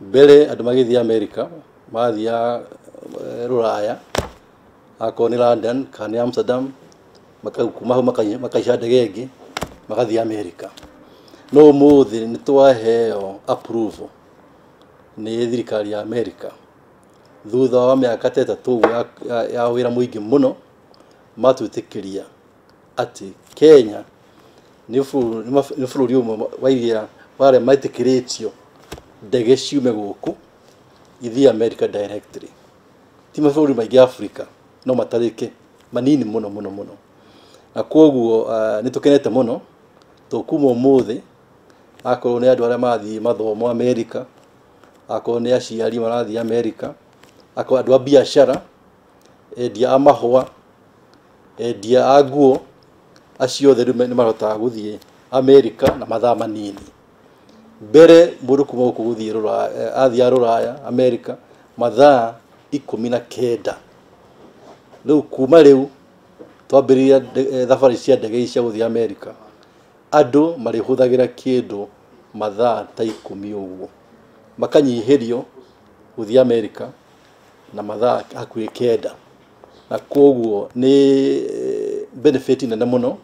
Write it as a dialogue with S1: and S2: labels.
S1: Mbere andũ magĩthiĩ America marathiaga rũraya, akorwo nĩ London kana nĩ Amsterdam, kuma hau makaica ndege ĩngĩ magathiĩ America. No ũmũthĩ nĩ twaheo approval nĩ thirikari ya America thutha wa mĩaka ta 3 ũguo ya wĩra mũingĩ mũno, matwĩtĩkĩria atĩ Kenya nĩ bũrũri ũmwe wa iria wa arĩa metĩkĩrĩtio ndege ciume gũkũ ithiĩ America directly. Ti mabũrũri maingĩ Africa no matarĩke manini mũno mũno mũno. Na koguo nĩ tũkenete mũno to kuma ũmũthĩ akorwo nĩ andũ arĩa marathiĩ mathomo America, akorwo nĩ aciari marathiĩ America, akorwo andũ a biacara, endia a mahũa, endia a nguo, acio othe rĩu nĩ mahotaga gũthiĩ America na mathaa manini. Mbere mũndũ kuma gũkũ gũthiĩ rũraya, athiaga rũraya America mathaa 19. Rĩu kuma rĩu twambĩrĩria thabarĩ cia ndege cia gũthiĩ America, andũ marĩhũthagĩra kĩndũ mathaa ta 10 ũguo, makanyihĩrio gũthiĩ America na mathaa hakuhĩ 9. Na koguo nĩ benefit nene mũno.